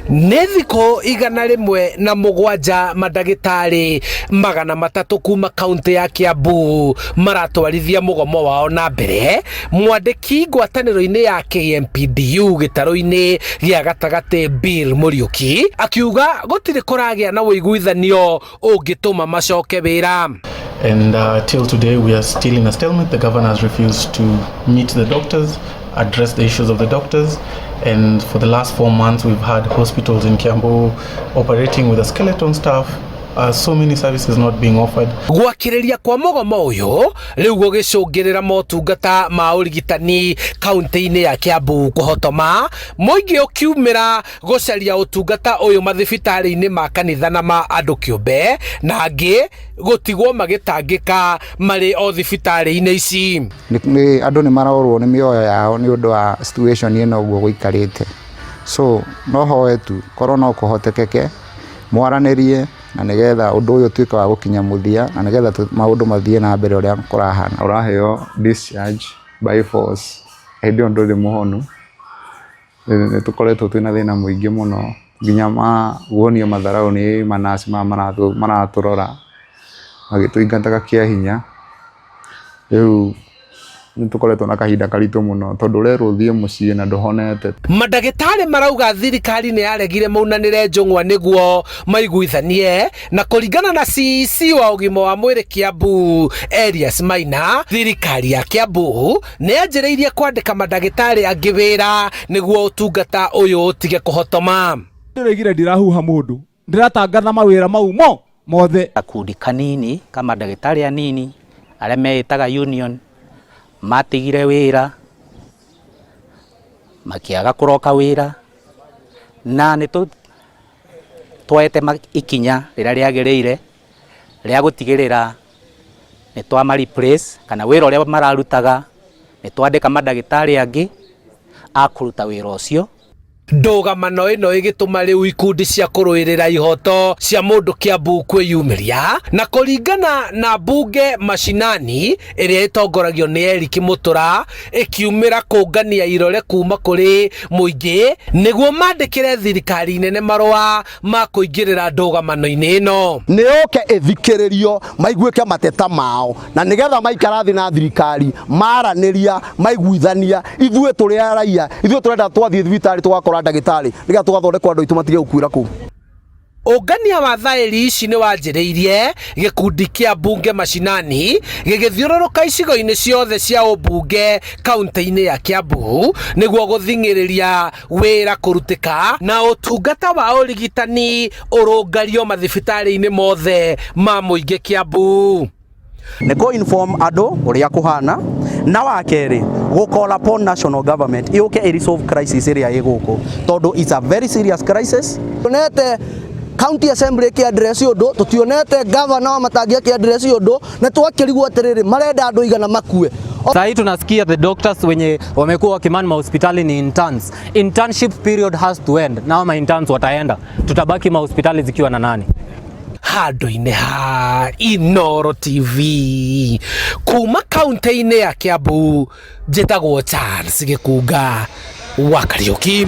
Nĩ thikũ 107 mandagĩtarĩ 300 kuma kaũntĩ ya Kiambu maratwarithia mũgomo wao na mbere. Mwandĩki ngwatanĩro-inĩ ya KMPDU gĩtarũ-inĩ gĩa gatagatĩ Bill Mũriũki akiuga gũtirĩ kũragĩa na ũiguithanio ũngĩtũma macoke wĩra. And till today, we are still in a stalemate. The governor has refused to meet the doctors, address the issues of the doctors. And for the last 4 months, we've had hospitals in Kiambu operating with a skeleton staff, so many services not being offered. Gwakĩrĩria kwa mũgomo ũyũ rĩu gũgĩcũngĩrĩra motungata ma ũrigitani kaunti-inĩ ya Kiambu kũhotoma, mũingĩ ũkiumĩra gũcaria ũtungata ũyũ mathibitarĩ-inĩ ma kanitha na ma andũ kĩũmbe, na angĩ gũtigwo magĩtangĩka marĩ o thibitarĩ-inĩ ici. Nĩ andũ nĩ marorwo nĩ mĩoyo yao nĩ ũndũ wa situation ĩno ũguo gũikarĩte, so no hoe tu korwo no kũhotekeke mwaranĩrie na nĩgetha ũndũ ũyũ ũtuĩke wa gũkinya mũthia na nĩgetha maũndũ mathiĩ na mbere ũrĩa kũrahana. Ũraheo discharge by force hĩndĩ ĩyo ndũrĩ mũhonu. Nĩ tũkoretwo twĩna thĩna mũingĩ mũno, nginya ma guonio matharau nĩ manaci maya maratũrora magĩtũingataga kĩa hinya. Rĩu nĩ tũkoretwo na kahinda karitũ mũno tondũ ũrerwo ũthiĩ mũciĩ na ndũhonete. Mandagĩtarĩ marauga thirikari nĩ yaregire maunanĩre njũng'wa nĩguo maiguithanie, na kũringana na CEC wa ũgima wa mwĩrĩ Kiambu Elias Maina, thirikari ya Kiambu nĩ yanjĩrĩirie kwandĩka mandagĩtarĩ angĩ wĩra nĩguo ũtungata ũyũ ũtige kũhotoma. Ndĩroigire ndirahuha mũndũ, ndĩratangatha mawĩra mau mo mothe. Gakundi kanini ka mandagĩtarĩ anini arĩa meĩtaga union matigire wĩra, makĩaga kũroka wĩra, na nĩ tuoete ikinya rĩrĩa rĩagĩrĩire rĩa gũtigĩrĩra nĩ twama replace kana wĩra ũrĩa mararutaga, nĩ twandĩka mandagĩtarĩ angĩ a kũruta wĩra ũcio. Ndũgamano ĩno ĩgĩtũma rĩu ikundi cia kũrũĩrĩra ihoto cia mũndũ Kiambu kwĩyumĩria, na kũringana na mbunge mashinani ĩrĩa ĩtongoragio nĩ Eric Mũtũra, ĩkiumĩra kũngania irore kuma kũrĩ mũingĩ nĩguo mandĩkĩre thirikari nene marũa ma kũingĩrĩra ndũgamano-inĩ ĩno. Nĩ yũke ĩthikĩrĩrio, maiguĩke mateta mao, na nĩgetha maikara thĩ na thirikari maranĩria maiguithania. Ithuĩ tũrĩ a raia, ithuĩ tũrenda twathiĩ thibitarĩ tũgakora ndagĩtarĩ nĩgetha tũgathondekwo, andũ aitũ matige gũkuĩra kũu. Ũngania wa thaĩri ici nĩ wanjĩrĩirie gĩkundi kĩa mbunge mashinani gĩgĩthiũrũrũka icigo-inĩ ciothe cia ũmbunge kaunti-inĩ ya Kiambu nĩguo gũthing'ĩrĩria wĩra kũrutĩka na ũtungata wa ũrigitani ũrũngario mathibitarĩ-inĩ mothe ma mũingĩ Kiambu. Nĩ kũ inform andũ ũrĩa kũhana, na wa kerĩ gũ call upon national government yũke ĩ resolve crisis ĩrĩa ĩ gũkũ, tondũ it's a very serious crisis. Tuonete county assembly ĩkĩ address ũndũ, tũtionete governor wa Matangi akĩ address ũndũ, na twakĩrigwo atĩrĩrĩ, marenda andũ igana makue? Saa hii tunasikia the doctors wenye wamekuwa wakiman mahospitali ni interns. Internship period has to end. Nao ma interns wataenda, tutabaki mahospitali zikiwa na nani? Handũ-inĩ ha Inoro TV kuma kaunti-inĩ ya Kiambu, njĩtagwo Charles Gĩkunga wa Kariũki.